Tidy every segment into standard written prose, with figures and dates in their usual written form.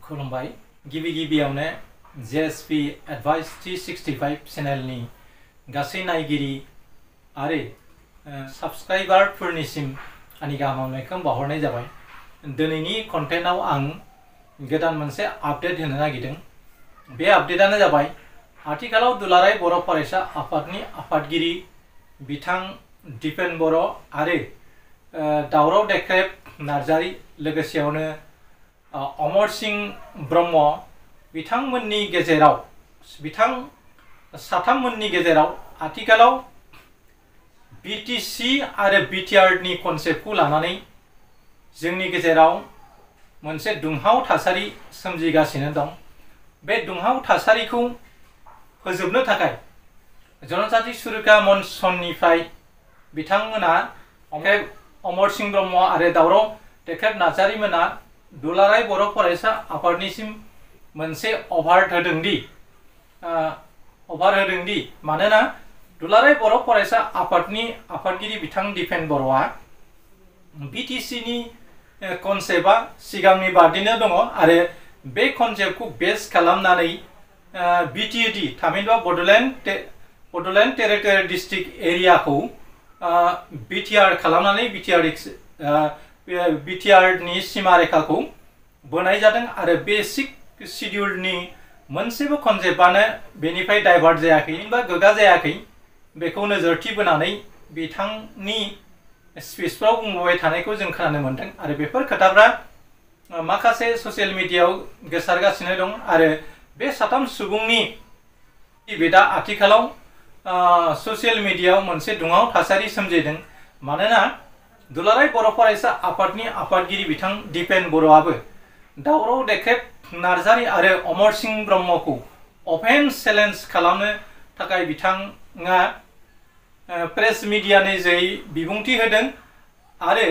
खुलुमबाय गिबि गिबियावनो JSP Advice 365 चेनेलनि गासै नायगिरि आरो साबस्क्राइबारफोरनिसिम आंनि गाहाम हामलायनायखौ बावहरनाय जाबाय। दिनैनि कन्टेन्टआव आं गोदान मोनसे आपडेट होनो नागिरदों। बे आपडेटआनो जाबाय आथिखालाव दुलाराय बर' फरायसा आफादनि आफादगिरि बिथां दिपेन बर' आरो दावराव देख्रेब नार्जारी लोगोसेयावनो अमरसिंह ब्रह्म बिथांमोननि गेजेराव साथाममोननि गेजेराव आथिखालाव BTC आरो BTR नि कनसेप्टखौ लानानै जोंनि गेजेराव मोनसे दुंहाव थासारि सोमजिगासिनो दं। बे दुंहाव थासारिखौ फोजोबनो थाखाय जनजाति सुरक्षा मन्चनिफ्राय बिथांमोना अमरसिंह ब्रह्म आरो दावराव देख्रेब नार्जारी मोना दुलाराय बर' फरायसा आफादनिसिम मोनसे अभार होदोंदि मानोना दुलाराय बर' फरायसा आफादनि आफादगिरि बिथां दिपेन बर'आ BTC नि कनसेप्टआ सिगांनि बादिनो दङ आरो बे कनसेप्टखौ बेस खालामनानै BTD थामहिनबा बड'लेण्ड टेरिटरि डिस्ट्रिक्ट एरियाखौ BTR खालामनानै BTR नि सीमा रेखाखौ बोनाय जादों आरो बेसिक शिड्यूलनि मोनसेबो कनसेप्टआनो बेनिफ्राय डाइभार्ट जायाखै बा गोगा जायाखै। बेखौ नोजोरथि बोनानै बिथांनि स्पिचफ्राव बुंबाय थानायखौ जों खोनानो मोनदों आरो बेफोर खोथाफ्रा माखासे ससियेल मिडियायाव गोसारगासिनो दं आरो बे साथाम सुबुंनि दा आथिखालाव ससियेल मिडियायाव मोनसे दुंहाव थासारि सोमजिदों। मानोना दुलाराय बर' फरायसा आफादनि आफादगिरि बिथां दिपेन बर'आबो दावराव देख्रेब नार्जारी आरो अमरसिंह ब्रह्मखौ अपेन चेलेन्ज खालामनो थाखाय बिथाङा प्रेस मिडियानि जै बिबुंथि होदों आरो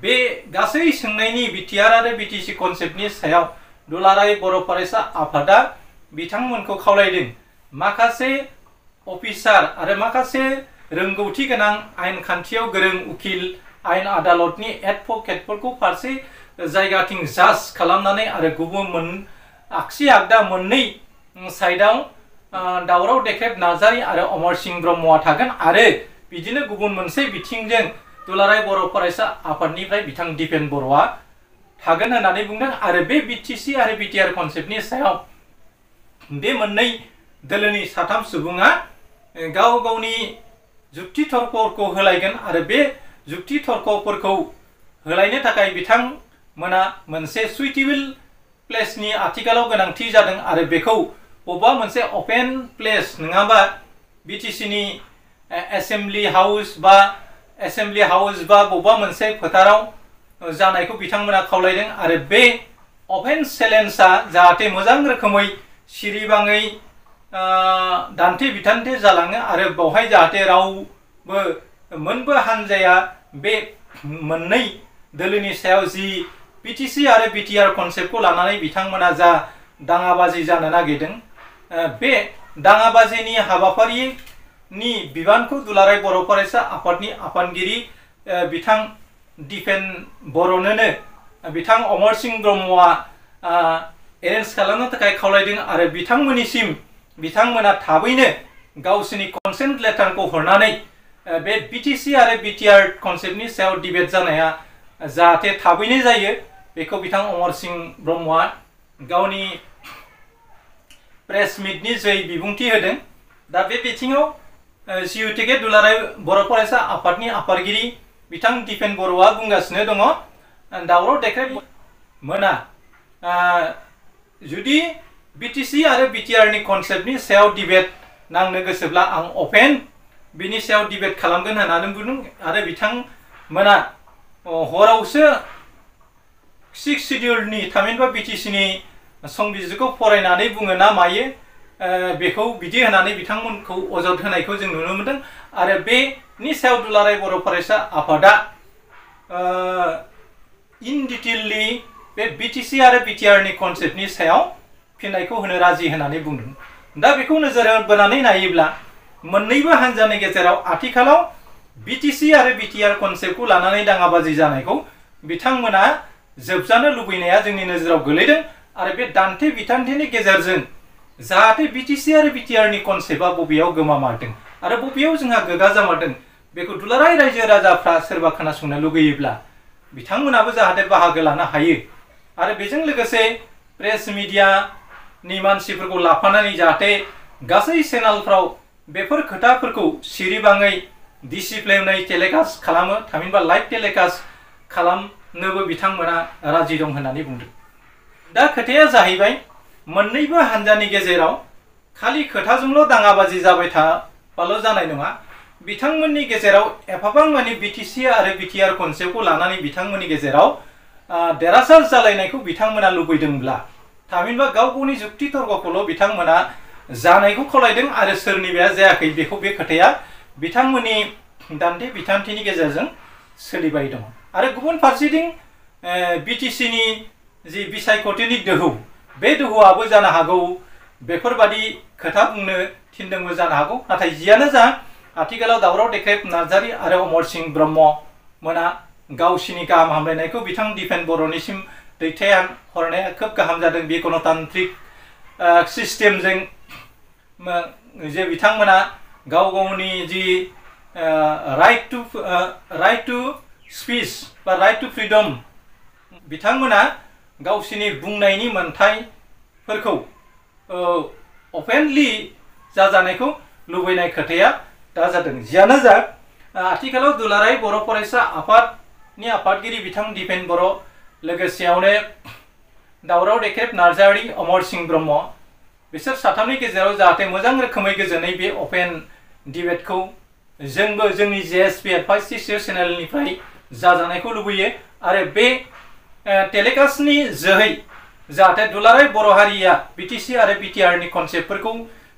बे गासै सोंनायनि BTR आरो BTC कनसेप्टनि सायाव दुलाराय बर' फरायसा आफादा बिथांमोनखौ खावलायदों माखासे अफिसार आरो माखासे रोंगौथि गोनां आयेन खान्थियाव गोरों उकिल आयेन आदालतनि एडभकेटफोरखौ फारसे जायगाथिं जाज खालामनानै आरो गुबुन आगसि आगदा मोननै साइडआव दावराव देख्रेब नार्जारी आरो अमरसिंह ब्रह्मआ थागोन आरो बिदिनो गुबुन मोनसे बिथिंजों दुलाराय बर' फरायसा आफादनिफ्राय बिथां दिपेन बर'आ थागोन होननानै बुंदों आरो बे BTC आरो BTR कनसेप्टनि सायाव बे मोननै दोलोनि साथाम सुबुङा गाव गावनि जुक्ति तर्कफोरखौ होलायगोन आरो बे जुक्ति तर्कफोरखौ होलायनो थाखाय बिथांमोना मोनसे सुइटेबल प्लेसनि आथिखालाव गोनांथि जादों आरो बेखौ बबेबा मोनसे अपेन प्लेस नङाबा BTC नि एसेम्बलि हाउस बा बबेबा मोनसे फोथाराव जानायखौ बिथांमोना खावलायदों आरो बे अपेन चेलेन्जआ जाहाथे मोजां रोखोमै सिरिबाङै दान्थे बिथान्थे जालाङो आरो बेवहाय जाहाथे रावबो मोनबो हान्जाया बे मोननै दोलोनि सायाव जि BTC आरो BTR कनसेप्टखौ लानानै बिथांमोना जा दाङाबाजि जानो नागिरदों बे दाङाबाजिनि हाबाफारिनि बिबानखौ दुलाराय बर' फरायसा आफादनि आफादगिरि बिथां दिपेन बर'नोनो बिथां अमरसिंह ब्रह्मआ एरेन्ज खालामनो थाखाय खावलायदों आरो बिथांमोना थाबैनो गावसोरनि कनसेन्ट लेटारखौ हरनानै बे BTC आरो BTR कनसेप्टनि सायाव डिबेट जानाया जाहाथे थाबैनो जायो बेखौ बिथां अमरसिंह ब्रह्मआ गावनि प्रेस मिटनि जै बिबुंथि होदों। दा बे बिथिङाव जिहेतुके दुलाराय बर' फरायसा आफादनि आफादगिरि बिथां दिपेन बर'आ बुंगासिनो दङ दावराव देख्रेब मोना जुदि BTC आरो BTR नि कनसेप्टनि सायाव डिबेट नांनो गोसोब्ला आं अपेन बिनि सायाव डिबेट खालामगोन होननानै बुंदों आरो बिथांमोना हरावसो 6 शिड्यूलनि थामहिनबा BTC नि संबिजिरखौ फरायनानै बुङो ना मायो बेखौ बिदि होनानै बिथांमोनखौ अजद होनायखौ जों नुनो मोनदों आरो बेनि सायाव दुलाराय बर' फरायसा आफादा इन डिटेललि बे BTC आरो BTR नि कनसेप्टनि सायाव फिननायखौ होनो राजि होननानै बुंदों। दा बेखौ नोजोर बोनानै नायोब्ला मोननैबो हान्जानि गेजेराव आथिखालाव BTC आरो BTR कनसेप्टखौ लानानै दाङाबाजि जानायखौ बिथांमोना जोबजानो लुबैनाया जोंनि नोजोराव गोलैदों आरो बे दान्थे बिथान्थेनि गेजेरजों जाहाथे बिटिसि आरो बिटिआरनि कनसेप्टआ बबेयाव गोमामारदों आरो बबेयाव जोंहा गोगा जामारदों बेखौ दुलाराय रायजो राजाफ्रा सोरबा खोनासंनो लुगैयोब्ला बिथांमोनाबो जाहाथे बाहागो लानो हायो आरो बेजों लोगोसे प्रेस मिडियानि मानसिफोरखौ लाफानानै जाहाथे गासै चेनेलफ्राव बेफोर खोथाफोरखौ सिरिबाङै डिसिप्लिनै टेलिकास्ट खालामो थामहिनबा लाइभ टेलिकास्ट खालामनोबो बिथांमोना राजि दं होननानै बुंदों। दा खोथाया जाहैबाय मोन्नैबो हान्जानि गेजेराव खालि खोथाजोंल' दाङाबाजि जाबाय थाबाल' जानाय नङा बिथांमोननि गेजेराव एफाबां माने बिटिसि आरो बिटिआर कनसेप्टखौ लानानै बिथांमोननि गेजेराव देरहासार जालायनायखौ बिथांमोना लुबैदोंब्ला थामहिनबा गाव गावनि जुक्ति तर्कखौल' बिथांमोना जानायखौ खावलायदों आरो सोरनिबाया जायाखै बेखौ बे खोथाया बिथांमोननि दान्थे बिथान्थेनि गेजेरजों सोलिबाय दङ आरो गुबुन फारसेथिं बिटिसिनि जि बिसायख'थिनि दोहौ बे दोहौआबो जानो हागौ बेफोरबादि खोथा बुंनो थिनदोंबो जानो हागौ नाथाय जियानो जा आथिखालाव दावराव देख्रेब नार्जारि आरो अमरसिंह ब्रह्म मोना गावसिनि गाहाम हामलायनायखौ बिथां दिपेन बर'निसिम दैथायहरनाया खोब गाहाम जादों बे गणतान्त्रिक सिस्टेमजों जे बिथांमोना गाव गावनि जि राइट टु स्पिच बा राइट टु फ्रिडम बिथांमोना गावसिनि बुंनायनि मोन्थायफोरखौ अपेनलि जाजानायखौ लुबैनाय खोथाया दा जादों। जियानो जा आथिखालाव दुलाराय बर' फरायसा आफादनि आफादगिरि बिथां दिपेन बर' लोगोसेयावनो दावराव देख्रेब नार्जारि अमरसिंह ब्रह्म बिसोर साथामनि गेजेराव जाहाथे मोजां रोखोमै गोजोनै बे अपेन डिबेटखौ जोंबो जोंनि JSP एडभाइस चेनेलनिफ्राय जाजानायखौ लुबैयो आरो बे टेलिकास्टनि जोहै जाहाथे दुलाराय बर' हारिया बिटिसि आरो बिटिआरनि कनसेप्टफोरखौ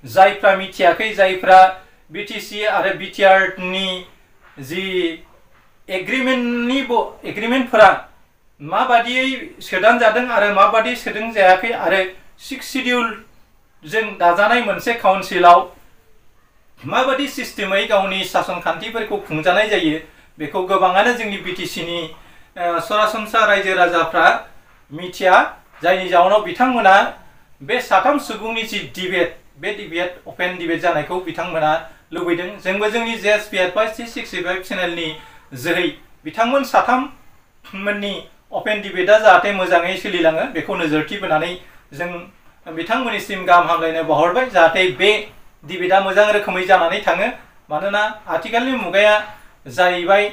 जायफ्रा मिथियाखै जायफ्रा बिटिसि आरो बिटिआरनि जि एग्रिमेन्टफोरा माबादियै सोदान जादों आरो माबादि सोदों जायाखै आरो 6 शिड्यूलजों दाजानाय मोनसे काउन्सिलाव माबादि सिस्टेमै गावनि सासन खान्थिफोरखौ खुंजानाय जायो बेखौ गोबाङानो जोंनि बिटिसिनि सरासनस्रा रायजो राजाफ्रा मिथिया जायनि जाउनाव बिथांमोना बे साथाम सुबुंनि जि डिबेट बे डिबेट अपेन डिबेट जानायखौ बिथांमोना लुबैदों। जोंबो जोंनि JSP एडभाइस 65 चेनेलनि जोहै बिथांमोन साथाममोननि अपेन डिबेटआ जाहाथे मोजाङै सोलिलाङो बेखौ नोजोरथि बोनानै जों बिथांमोननिसिम गाहाम हामलायनाय बावहरबाय जाहाथे बे डिबेटआ मोजां रोखोमै जानानै थाङो मानोना आथिखालनि मुगाया जाहैबाय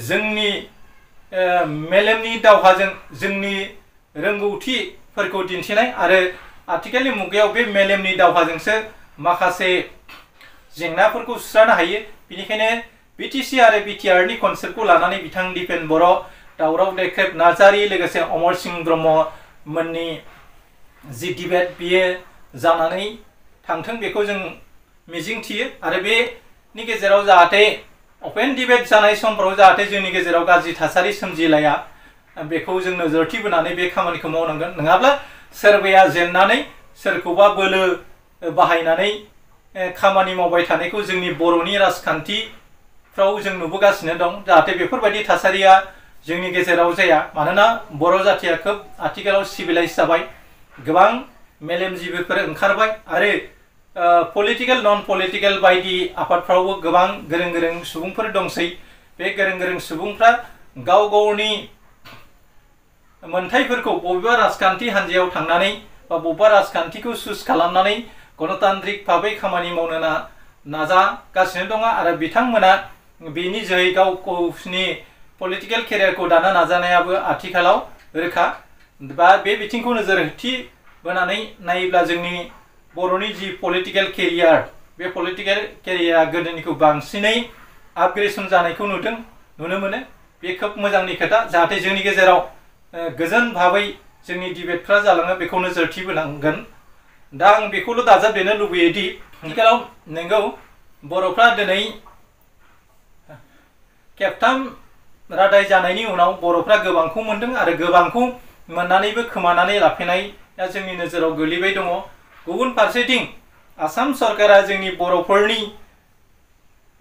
जोंनि मेलेमनि दावहाजों जोंनि रोंगौथिफोरखौ दिन्थिनाय आरो आथिखालनि मुगायाव बे मेलेमनि दावहाजोंसो माखासे जेंनाफोरखौ सुस्रांनो हायो बेनिखायनो बिटिसि आरो बिटिआरनि कनसेप्टखौ लानानै बिथां दिपेन बर' दावराव देख्रेब नार्जारि लोगोसे अमरसिंह ब्रह्म मोननि जि डिबेट बियो जानानै थांथों बेखौ जों मिजिंथियो आरो बेनि गेजेराव जाहाथे अपेन डिबेट जानाय समफ्राव जाहाथे जोंनि गेजेराव गाज्रि थासारि सोमजिलाया बेखौ जों नोजोरथि बोनानै बे खामानिखौ मावनांगोन नङाब्ला सोरबाया जेननानै सोरखौबा बोलो बाहायनानै खामानि मावबाय थानायखौ जोंनि बर'नि राजखान्थिफ्राव जों नुबोगासिनो दं जाहाथे बेफोरबायदि थासारिया जोंनि गेजेराव जाया मानोना बर' जाथिया खोब आथिखालाव सिभिलाइज जाबाय गोबां मेलेमजिबिफोर ओंखारबाय आरो पलिटिकेल नन पलिटिकेल बायदि आफादफ्रावबो गोबां गोरों गोरों सुबुंफोर दंसै बे गोरों गोरों सुबुंफ्रा गाव गावनि मोन्थायफोरखौ बबेबा राजखान्थि हान्जायाव थांनानै बा बबेबा राजखान्थिखौ चुज खालामनानै गणतान्त्रिक भाबै खामानि मावनो नाजागासिनो दङ आरो बिथांमोना बेनि जोहै गाव गावसिनि पलिटिकेल केरियारखौ दानो नाजानायाबो आथिखालाव रोखा बा बे बिथिंखौ नोजोरथि बोनानै नायोब्ला जोंनि बर'नि जि पलिटिकेल केरियार बे पलिटिकेल केरियारा गोदोनिखौ बांसिनै आपग्रेडेसन जानायखौ नुनो मोनो बे खोब मोजांनि खोथा जाहाथे जोंनि गेजेराव गोजोन भाबै जोंनि डिबेटफ्रा जालाङो बेखौ नोजोरथि बोनांगोन। दा आं बेखौल' दाजाबदेरनो लुबैयो दि आथिखालाव नोंगौ बर'फ्रा दिनै खेबथाम रादाय जानायनि उनाव बर'फ्रा गोबांखौ मोनदों आरो गोबांखौ मोननानैबो खोमानानै लाफिननाया जोंनि नोजोराव गोलैबाय दङ। गुबुन फारसेथिं आसाम सरकारा जोंनि बर'फोरनि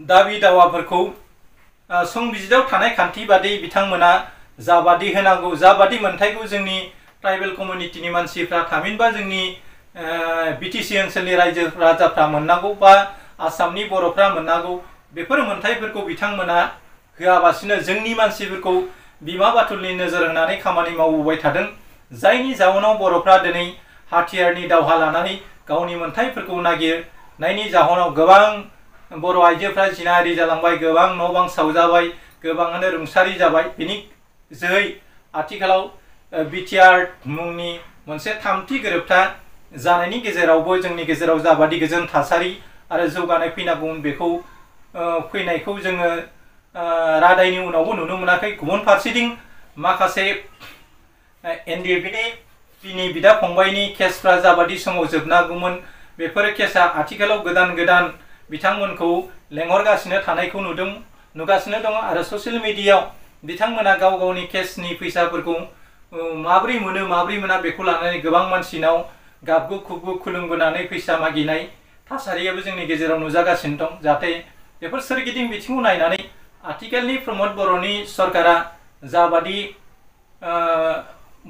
दाबि दावाफोरखौ संबिजिदाव थानाय खान्थि बादै बिथांमोना जाबादि होनांगौ जाबादि मोनथायखौ जोंनि ट्राइबेल कमिउनिटिनि मानसिफ्रा थामहिनबा जोंनि बिटिसि ओनसोलनि रायजो राजाफ्रा मोननांगौ बा आसामनि बर'फ्रा मोननांगौ बेफोर मोनथायफोरखौ बिथांमोना होआबासिनो जोंनि मानसिफोरखौ बिमा बाथुलनि नोजोर होनानै खामानि मावबोबाय थादों जायनि जाउनाव बर'फ्रा दिनै हाथियारनि दावहा लानानै गावनि मोनथायफोरखौ नागिरनायनि जाहोनाव गोबां बर' आइजोफ्रा जिनाहारि जालांबाय गोबां न' बां सावजाबाय गोबाङानो रुंसारि जाबाय बिनि जोहै आथिखालाव बिटिआर मुंनि मोनसे थामथि गोरोबथा जानायनि गेजेरावबो जोंनि गेजेराव जाबादि गोजोन थासारि आरो जौगानाय फैनांगौमोन बेखौ फैनायखौ जोङो रादायनि उनावबो नुनो मोनाखै गुबुन फारसेथिं माखासे एनडिएफबिनि बिदा फंबायनि केसफ्रा जाबादि समाव जोबनांगौमोन बेफोर केसा आथिखालाव गोदान गोदान बिथांमोनखौ लेंहरगासिनो थानायखौ नुगासिनो दङ आरो ससियेल मिडियायाव बिथांमोना गाव गावनि केसनि फैसाफोरखौ माब्रै मोनो माब्रै मोना बेखौ लानानै गोबां मानसिनाव गाबगु खुबगु खुलुमबोनानै फैसा मागिनाय थासारियाबो जोंनि गेजेराव नुजागासिनो दं जाहाथे बेफोर सोरगिदिं बिथिंखौ नायनानै आथिखालनि प्रमद बर'नि सरकारा जाबादि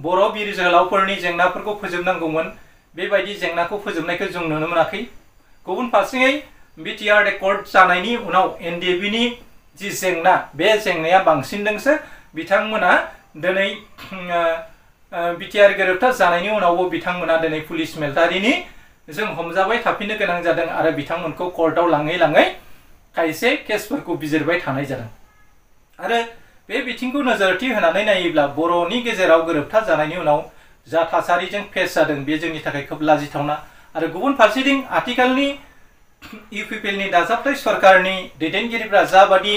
बर' बिर जोहोलावफोरनि जेंनाफोरखौ फोजोबनांगौमोन बेबायदि जेंनाखौ फोजोबनायखौ जों नुनो मोनाखै गुबुन फारसेयै बिटिआर एकर्ड जानायनि उनाव एनडिएफबिनि जि जेंना बे जेंनाया बांसिनदोंसो बिथांमोना दिनै बिटिआर गोरोबथा जानायनि उनावबो बिथांमोना दिनै पुलिस मिलिटारिनि जों हमजाबाय थाफिननो गोनां जादों आरो बिथांमोनखौ कर्टआव लाङै लाङै खायसे केसफोरखौ बिजिरबाय थानाय जादों आरो बे बिथिंखौ नोजोरथि होनानै नायोब्ला बर'नि गेजेराव गोरोबथा जानायनि उनाव जा थासारिजों फेस जादों बे जोंनि थाखाय खोब लाजिथावना आरो गुबुन फारसेथिं आथिखालनि इउपिपिएलनि दाजाबथाय सरकारनि दैदेनगिरिफ्रा जाबादि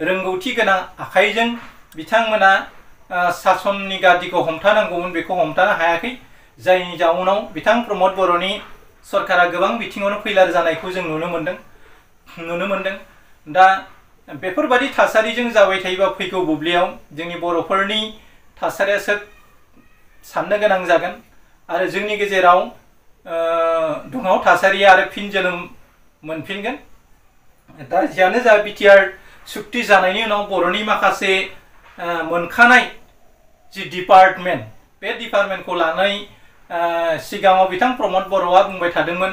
रोंगौथि गोनां आखाइजों बिथांमोना सासननि गादिखौ हमथानांगौमोन बेखौ हमथानो हायाखै जायनि जाउनाव बिथां प्रमद बर'नि सरकारा गोबां बिथिङावनो फैलार जानायखौ जों नुनो मोनदों दा बेफोरबादि थासारिजों जाबाय थायोबा फैगौ बुब्लियाव जोंनि बर'फोरनि थासारियासो साननो गोनां जागोन आरो जोंनि गेजेराव दुंहाव थासारिया आरो फिन जोनोम मोनफिनगोन दा जियानो जा बिटिआर सुक्ति जानायनि उनाव बर'नि माखासे मोनखानाय जि डिपार्टमेन्ट बे डिपार्टमेन्टखौ लानानै सिगाङाव बिथां प्रमद बर'आ बुंबाय थादोंमोन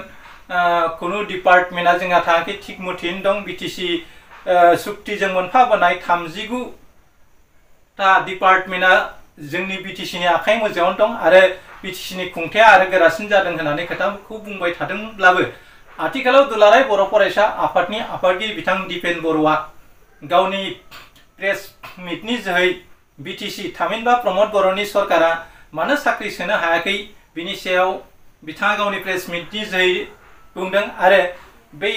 कुनु डिपार्टमेन्टआ जोंहा थाङाखै थिग मथेनो दं बिटिसि सुक्तिजों मोनफाबोनाय 39टा डिपार्टमेन्टआ जोंनि बिटिसिनि आखाइ मोजाङावनो दं आरो बिटिसिनि खुंथाया आरो गोरासिन जादों होननानै खोथाखौ बुंबाय थादोंब्लाबो आथिखालाव दुलाराय बर' फरायसा आफादनि आफादगिरि बिथां दिपेन बर'आ गावनि प्रेस मिटनि जोहै बिटिसि थामहिनबा प्रमद बर'नि सरकारा मानो साख्रि सोनो हायाखै बिनि सायाव बिथाङा गावनि प्रेस मिटनि जोहै बुंदों आरो बै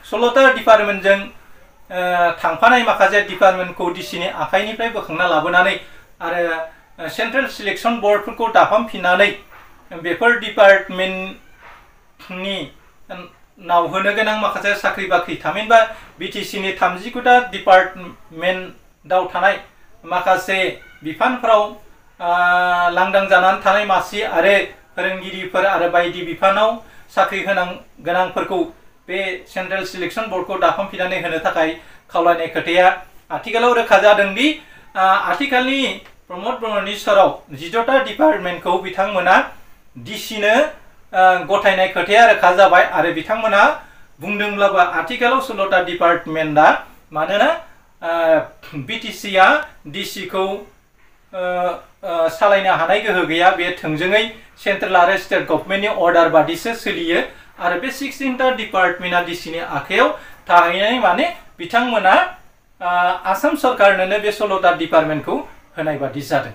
16टा डिपार्टमेन्टजों थांफानाय माखासे डिपार्टमेन्टखौ डिसिनि आखाइनिफ्राय बोखांना लाबोनानै आरो सेन्ट्रेल सिलेक्सन बर्डफोरखौ दाफामफिननानै बेफोर डिपार्टमेन्टनि नाव होनो गोनां माखासे साख्रि बाख्रि थामहिनबा बिटिसिनि 39टा डिपार्टमेन्टआव थानाय माखासे बिफानफोराव लांदां जानानै थानाय मासि आरो फोरोंगिरिफोर आरो बायदि बिफानाव साख्रि गोनांफोरखौ बे सेन्ट्रेल सिलेक्सन बर्डखौ दाफामफिननानै होनो थाखाय खावलायनाय खोथाया आथिखालाव रोखा जादों दि आथिखालनि प्रमद बर'नि सराव 16टा डिपार्टमेन्टखौ बिथांमोना डिसिनो गथायनाय खोथाया रोखा जाबाय आरो बिथांमोना बुंदोंब्लाबो आथिखालाव 16टा डिपार्टमेन्टआ मानोना बिटिसिआ डिसिखौ सालायनो हानाय गोहो गैया बे थोंजोङै सेन्ट्रेल आरो स्टेट गभर्नमेन्टनि अर्डार बादिसो सोलियो आरो बे 16टा डिपार्टमेन्टआ डिसिनि आखायाव थाहैनाय माने बिथांमोना आसाम सरकारनोनो बे 16टा डिपार्टमेन्टखौ होनाय बादि जादों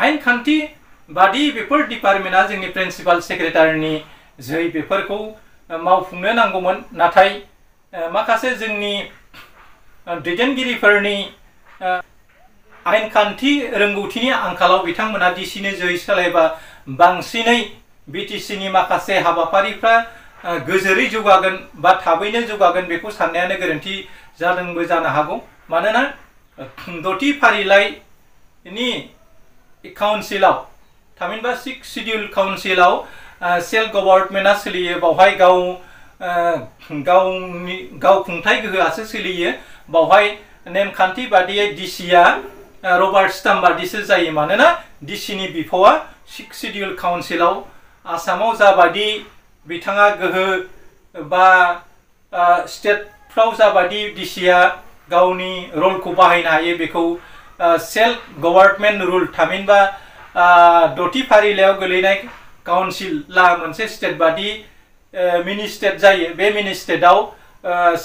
आयेन खान्थि बादि बेफोर डिपार्टमेन्टआ जोंनि प्रिन्सिपाल सेक्रेटारिनि जोहै बेफोरखौ मावफुंनो नांगौमोन नाथाय माखासे जोंनि दैदेनगिरिफोरनि आयेन खान्थि रोंगौथिनि आंखालाव बिथांमोना डिसिनि जोहै सालायबा बांसिनै बिटिसिनि माखासे हाबाफारिफ्रा गोजोरै जौगागोन बा थाबैनो जौगागोन बेखौ साननायानो गोरोन्थि जादोंबो जानो हागौ मानोना 6थि फारिलाइनि काउन्सिलाव थामहिनबा 6 शिड्युल काउन्सिलाव सेल्फ गभर्नमेन्टआ सोलियो बावहाय गाव खुंथाय गोहोआसो सोलियो बावहाय नेमखान्थि बादियै डिसिआ रबार्ट स्टाम्प बादिसो जायो मानोना डिसिनि बिफावा 6 शिड्यूल काउन्सिलाव आसामाव जाबादि बिथाङा गोहो बा स्टेटफ्राव जाबादि डिसिया गावनि रलखौ बाहायनो हायो बेखौ सेल्फ गभर्नमेन्ट रुल थामहिनबा 6थि फारिलाइयाव गोलैनाय काउन्सिला मोनसे स्टेट बादि मिनि स्टेट जायो बे मिनि स्टेटआव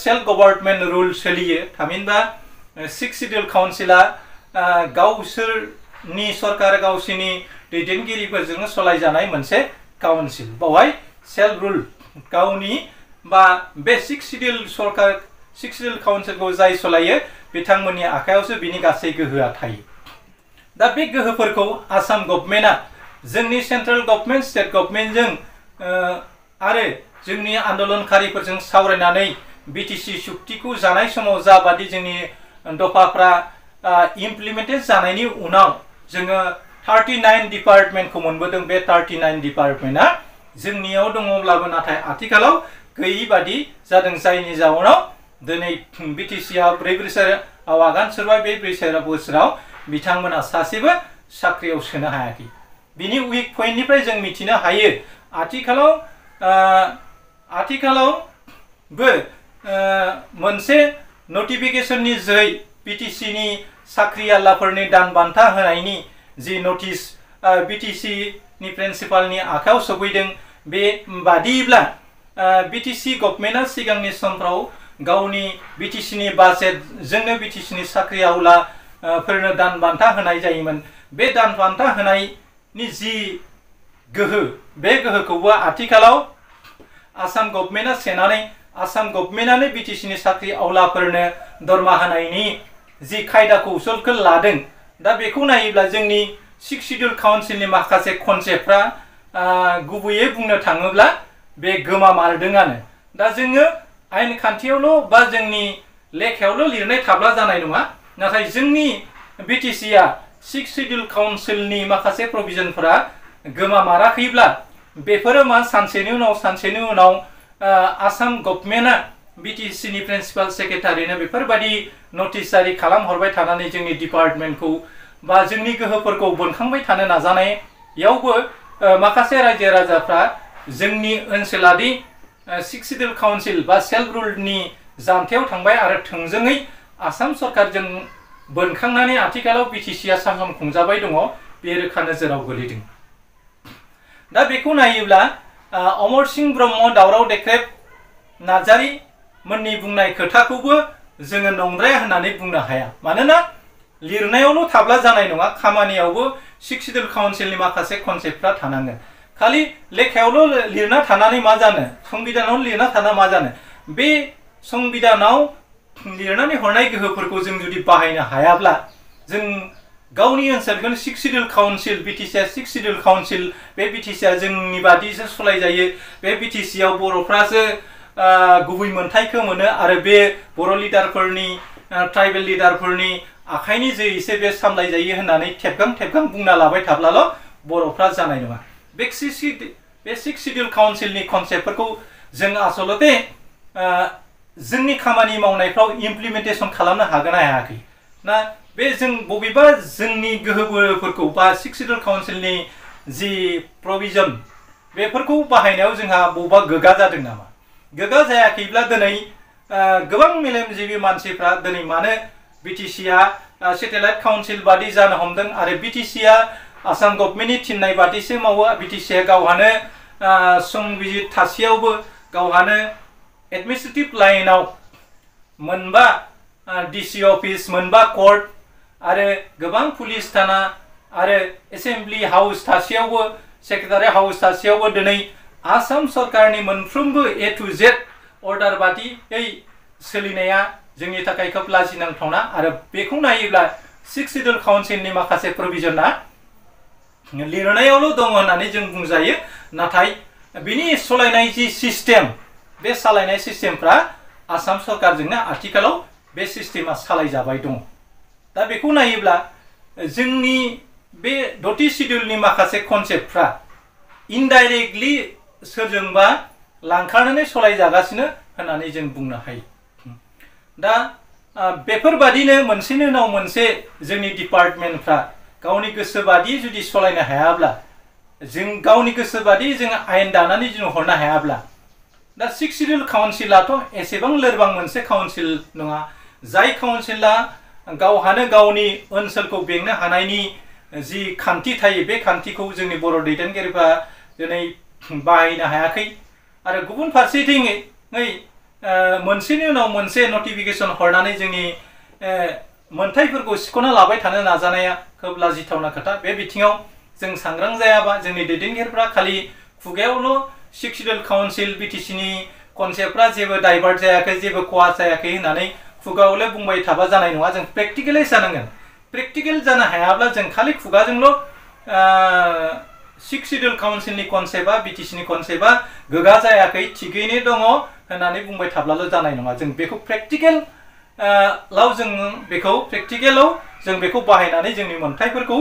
सेल्फ गभर्नमेन्ट रुल सोलियो थामहिनबा 6 शिड्यूल काउन्सिला गावसोरनि सरकार गावसोरनि दैदेनगिरिफोरजों सलायजानाय मोनसे काउन्सिल बावहाय सेल्फ रुल गावनि बा बे 6 शिड्यूल काउन्सिलखौ जाय सलायो बिथांमोननि आखायावसो बिनि गासै गोहोआ थायो दा बे गोहोफोरखौ आसाम गभर्नमेन्टआ जोंनि सेन्ट्रेल गभर्नमेन्ट स्टेट गभर्नमेन्टजों आरो जोंनि आन्दोलनकारिफोरजों सावरायनानै बिटिसि सुक्तिखौ जानाय समाव जाबादि जोंनि दफाफ्रा इमप्लिमेन्टेड जानायनि उनाव जोङो 39 डिपार्टमेन्टखौ मोनबोदों बे 39 डिपार्टमेन्टआ जोंनियाव दङब्लाबो नाथाय आथिखालाव गैयि बादि जादों जायनि जाउनाव दिनै बिटिसिआ 4 बोसोराव आगान सुरबाय बे बोसोराव बिथांमोना सासेबो साख्रियाव सोनो हायाखै बिनि उइक पइन्टनिफ्राय जों मिथिनो हायो आथिखालावबो मोनसे नटिफिकेशननि जोहै बिटिसिनि साख्रियालाफोरनि दान बान्था होनायनि जि नटिस बिटिसिनि प्रिन्सिपालनि आखायाव सफैदों बे बादिब्ला बिटिसि गभर्नमेन्टआ सिगांनि समफ्राव गावनि बिटिसिनि बाजेटजोंनो बिटिसिनि साख्रियावलाफोरनो दान बान्था होनाय जायोमोन बे दान बान्था होनायनि जि गोहो बे गोहोखौबो आथिखालाव आसाम गभर्नमेन्टआ सेनानै आसाम गभर्नमेन्टआनो बिटिसिनि साख्रि आवलाफोरनो दरमा होनायनि जि खायदा कौशलखौ लादों दा बेखौ नायोब्ला जोंनि 6 शिड्यूल काउन्सिलनि माखासे कनसेप्टफ्रा गुबैयै बुंनो थाङोब्ला बे गोमामारदोंआनो दा जोङो आयेन खान्थियावल' बा जोंनि लेखायावल' लिरनाय थाब्ला जानाय नङा नाथाय जोंनि बिटिसिआ 6 शिड्यूल काउन्सिलनि माखासे प्रभिजनफोरा गोमामाराखैब्ला बेफोरो मा सानसेनि उनाव आसाम गभर्नमेन्टआ बिटिसिनि प्रिन्सिपाल सेक्रेटारिनो बेफोरबायदि नटिस जारि खालामहरबाय थानानै जोंनि डिपार्टमेन्टखौ बा जोंनि गोहोफोरखौ बोनखांबाय थानो नाजानायावबो माखासे रायजो राजाफ्रा जोंनि ओनसोलारि 6 शिड्यूल काउन्सिल बा सेल्फ रुलनि जानथायाव थांबाय आरो थोंजोङै आसाम सरकारजों बोनखांनानै आथिखालाव बिटिसिआ सासन खुंजाबाय दङ बे रोखा नोजोराव गोलैदों दा बेखौ नायोब्ला अमरसिंह ब्रह्म दावराव देख्रेब नार्जारी मोननि बुंनाय खोथाखौबो जोङो नंद्राया होननानै बुंनो हाया मानोना लिरनायावल' थाब्ला जानाय नङा खामानियावबो 6 शिड्यूल काउन्सिलनि माखासे कनसेप्टफ्रा थानांगोन खालि लेखायावल' लिरना थानानै मा जानो संबिधानाव लिरना थाना मा जानो बे संबिधानाव लिरनानै हरनाय गोहोफोरखौ जों जुदि बाहायनो हायाब्ला जों गावनि ओनसोलखौ 6 शिड्यूल काउन्सिल बिटिसिआ 6 शिड्यूल काउन्सिल बे बिटिसिआ जोंनि बादिसो सलायजायो बे बिटिसिआव बर'फ्रासो गुबै मोनथायखौ मोनो आरो बे बर' लिडारफोरनि ट्राइबेल लिडारफोरनि आखाइनि जोहैसो बे सामलायजायो होननानै थेबगां बुंना लाबाय थाब्लाल' बर'फ्रा जानाय नङा बे 6 शिड्यूल काउन्सिलनि कनसेप्टफोरखौ जों आसलते जोंनि खामानि मावनायफ्राव इमप्लिमेन्टेसन खालामनो हागोन ना हायाखै ना बे जों बबेबा जोंनि गोहोफोरखौ बा 6 शिड्यूल काउन्सिलनि जि प्रभिजन बेफोरखौ बाहायनायाव जोंहा बबेबा गोगा जादों नामा गोगा जायाखैब्ला दिनै गोबां मेलेमजिबि मानसिफ्रा दिनै मानो बिटिसिआ सेटेलाइट काउन्सिल बादि जानो हमदों आरो बिटिसिआ आसाम गभर्नमेन्टनि थिननाय बादिसो मावो बिटिसिआ गावहानो संबिजित थासेयावबो गावहानो एडमिनिस्ट्रेटिभ लाइनाव मोनबा डिसि अफिस मोनबा कोर्ट आरो गोबां पुलिस थाना आरो एसेम्बली हाउस थासेयावबो सेक्रेटारि हाउस थासेयावबो दिनै आसाम सरकारनि मोनफ्रोमबो A to Z अर्डार बादियै सोलिनाया जोंनि थाखाय खोब लाजिनांथावना आरो बेखौ नायोब्ला 6 शिड्यूल काउन्सिलनि माखासे प्रभिजनआ लिरनायावल' दङ होननानै जों बुंजायो नाथाय बिनि सलायनाय जि सिस्टेम बे सालायनाय सिस्टेमफ्रा आसाम सरकारजोंनो आथिखालाव बे सिस्टेमा सालायजाबाय दङ दा बेखौ नायोब्ला जोंनि बे 6थि शिड्यूलनि माखासे कनसेप्टफ्रा इनडाइरेक्टलि सोरजोंबा लांखारनानै सलायजागासिनो होननानै जों बुंनो हायो दा बेफोरबादिनो मोनसेनि उनाव मोनसे जोंनि डिपार्टमेन्टफ्रा गावनि गोसो बादि जुदि सालायनो हायाब्ला जों गावनि गोसो बादि जों आयेन दानानै जों हरनो हायाब्ला दा 6 शिड्यूल काउन्सिलाथ' एसेबां लोरबां मोनसे काउन्सिल नङा जाय काउन्सिला गावहानो गावनि ओनसोलखौ बेंनो हानायनि जि खान्थि थायो बे खान्थिखौ जोंनि बर' दैदेनगिरिफ्रा दिनै बाहायनो हायाखै आरो गुबुन फारसेथिङै मोनसेनि उनाव मोनसे नटिफिकेसन हरनानै जोंनि मोनथायफोरखौ सिख'ना लाबाय थानो नाजानाया खोब लाजिथावना खोथा बे बिथिङाव जों सांग्रां जायाबा जोंनि दैदेनगिरिफ्रा खालि खुगायावल' 6 शिड्यूल काउन्सिल बिटिसिनि कनसेप्टफ्रा जेबो डाइभार्ट जायाखै जेबो खहा जायाखै होननानै खुगायावल' बुंबाय थाबा जानाय नङा जों प्रेक्टिकेलाइज जानांगोन प्रेक्टिकेल जानो हायाब्ला जों खालि खुगाजोंल' 6 शिड्यूल काउन्सिलनि कनसेप्टआ बिटिसिनि कनसेप्टआ गोगा जायाखै थिगैनो दङ होननानै बुंबाय थाब्लाल' जानाय नङा जों बेखौ प्रेक्टिकेलाव जों बेखौ बाहायनानै जोंनि मोनथायफोरखौ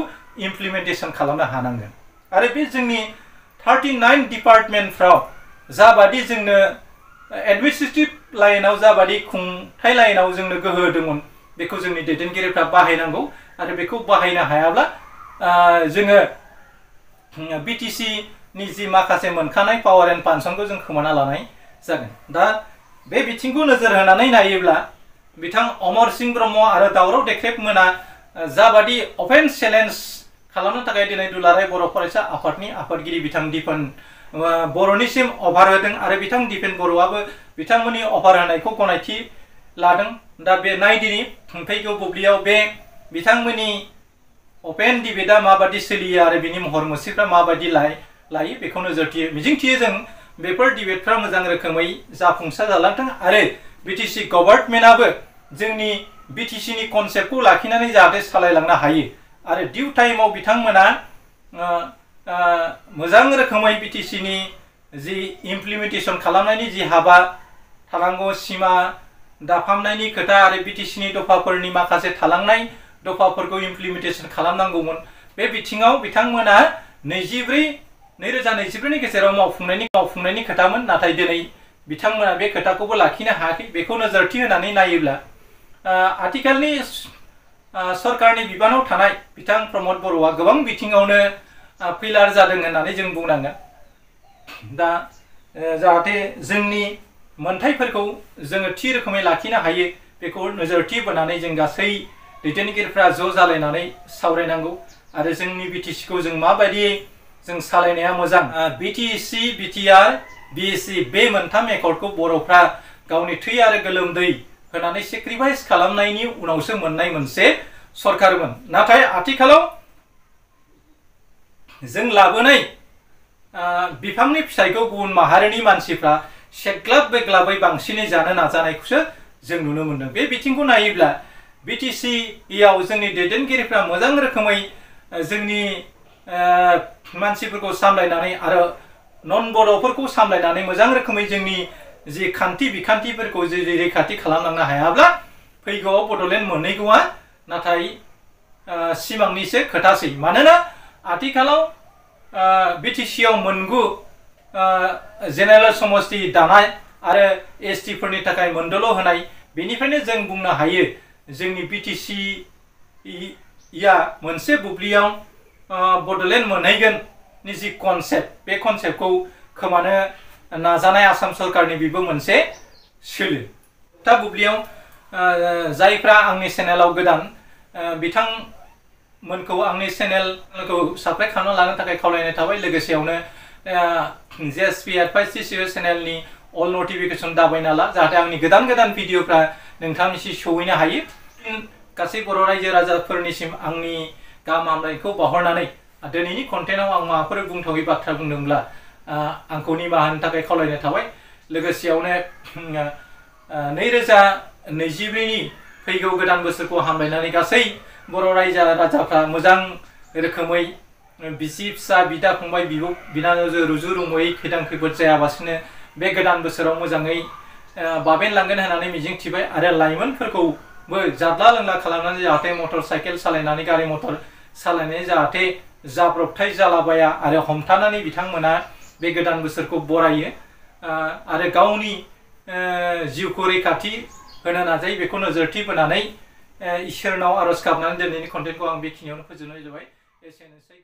इमप्लिमेन्टेसन खालामनो हानांगोन आरो बे जोंनि 39 डिपार्टमेन्टफ्राव जाबादि जोंनो एडमिनिस्ट्रेटिभ लाइनाव जाबादि खुंथाय लाइनाव जोंनो गोहो होदोंमोन बेखौ जोंनि दैदेनगिरिफ्रा बाहायनांगौ आरो बेखौ बाहायनो हायाब्ला जोङो बिटिसिनि जि माखासे मोनखानाय पावार एन्ड फांसनखौ जों खोमाना लानाय जागोन दा बे बिथिंखौ नोजोर होनानै नायोब्ला बिथां अमरसिंह ब्रह्म आरो दावराव देख्रेब मोना जाबादि अपेन चेलेन्ज खालामनो थाखाय दिनै दुलाराय बर' फरायसा आफादनि आफादगिरि बिथां दिपेन बर'निसिम अफार होदों आरो बिथां दिपेन बर'आबो बिथांमोननि अफार होनायखौ गनायथि लादों दा बे नायदिनि फैगौ बुब्लियाव बे बिथांमोननि अपेन डिबेटआ माबादि सोलियो आरो बिनि महर मुस्रिफ्रा माबादि लायो बेखौ नोजोर मिजिंथियो जों बेफोर डिबेटफ्रा मोजां रोखोमै जाफुंसार जालांथों आरो बिटिसि गभर्नमेन्टआबो जोंनि बिटिसिनि कनसेप्टखौ लाखिनानै जाहाथे सालायलांनो हायो आरो डिउ टाइमाव बिथांमोना मोजां रोखोमै बिटिसिनि जि इमप्लिमेन्टेसन खालामनायनि जि हाबा थानांगौ सिमा दाफामनायनि खोथा आरो बिटिसिनि दफाफोरनि माखासे थालांनाय दफाफोरखौ इमप्लिमेन्टेसन खालामनांगौमोन बे बिथिङाव बिथांमोना 2024नि गेजेराव मावफुंनायनि खोथामोन नाथाय दिनै बिथांमोना बे खोथाखौबो लाखिनो हायाखै बेखौ नोजोरथि होनानै नायोब्ला आथिखालनि सरकारनि बिबानाव थानाय बिथां प्रमद बर'आ गोबां बिथिङावनो फेलार जादों होननानै जों बुंनांगोन दा जाहाथे जोंनि मोनथायफोरखौ जोङो थि रोखोमै लाखिनो हायो बेखौ नोजोरथि बोनानै जों गासै दैदेनगिरिफ्रा ज' जालायनानै सावरायनांगौ आरो जोंनि बिटिसिखौ जों माबायदि जों सालायनाया मोजां बिटिसि बिटिआर बिएसि बे मोनथाम एकर्डखौ बर'फ्रा गावनि थै आरो गोलोमदै होनानै सेक्रिफाइस खालामनायनि उनावसो मोननाय मोनसे सरकारमोन नाथाय आथिखालाव जों लाबोनाय बिफांनि फिथाइखौ गुबुन माहारिनि मानसिफ्रा सेग्लाब बेग्लाबै बांसिनै जानो नाजानायखौसो जों नुनो मोनदों बे बिथिंखौ नायोब्ला बिटिसिआव जोंनि दैदेनगिरिफ्रा मोजां रोखोमै जोंनि मानसिफोरखौ सामलायनानै आरो नन बर'फोरखौ सामलायनानै मोजां रोखोमै जोंनि जि खान्थि बिखान्थिफोरखौ जुदि रैखाथि खालामलांनो हायाब्ला फैगौआव बड'लेण्ड मोनहैगौआ नाथाय सिमांनिसो खोथासै मानोना आथिखालाव बिटिसिआव मोनगु जेनेरेल समष्टि दानाय आरो एसटिफोरनि थाखाय मोनदोल' होनाय बेनिफ्रायनो जों बुंनो हायो जोंनि बिटिसिआ मोनसे बुब्लियाव बड'लेण्ड मोनहैगोननि जि कनसेप्ट बे कनसेप्टखौ खोमानो नाजानाय आसाम सरकारनि बेबो मोनसे सोलो दा बुब्लियाव जायफ्रा आंनि चेनेलाव गोदान बिथांमोनखौ आंनि चेनेलखौ साबस्क्राइब खालामना लानो थाखाय खावलायनाय थाबाय लोगोसेयावनो जेएसपि एडभाइस चेनेलनि अल नटिफिकेसन दाबायना ला जाहाथे आंनि गोदान भिडिअफ्रा नोंथांनिसिम सौहैनो हायो गासै बर' रायजो राजाफोरनिसिम आंनि गाहाम हामलायनायखौ बावहरनानै दिनैनि कन्टेन्टआव आं माबाफोर बुंथावै बाथ्रा बुंदोंब्ला आंखौ निमाहा होनो थाखाय खावलायनाय थाबाय लोगोसेयावनो 2024नि फैगौ गोदान बोसोरखौ हामलायनानै गासै बर' रायजो राजाफ्रा मोजां रोखोमै बिसि फिसा बिदा फंबाय बिब' बिनानावजों रुजु रुमुयै खैदां खैफोद जायाबासिनो बे गोदान बोसोराव मोजाङै बाबेनलांगोन होननानै मिजिंथिबाय आरो लाइमोनफोरखौबो जाद्ला लोंला खालामनानै जाहाथे मटर साइकेल सालायनानै गारि मटर सालायनानै जाहाथे जाब्रबथाय जालाबाया आरो हमथानानै बिथांमोना बे गोदान बोसोरखौ बरायो आरो गावनि जिउखौ रैखाथि होनो नाजायो बेखौ नोजोरथि बोनानै इसोरनाव आरज गाबनानै दिनैनि कन्टेन्टखौ आं बेखिनियावनो फोजोबनाय जाबाय एसेनोसै।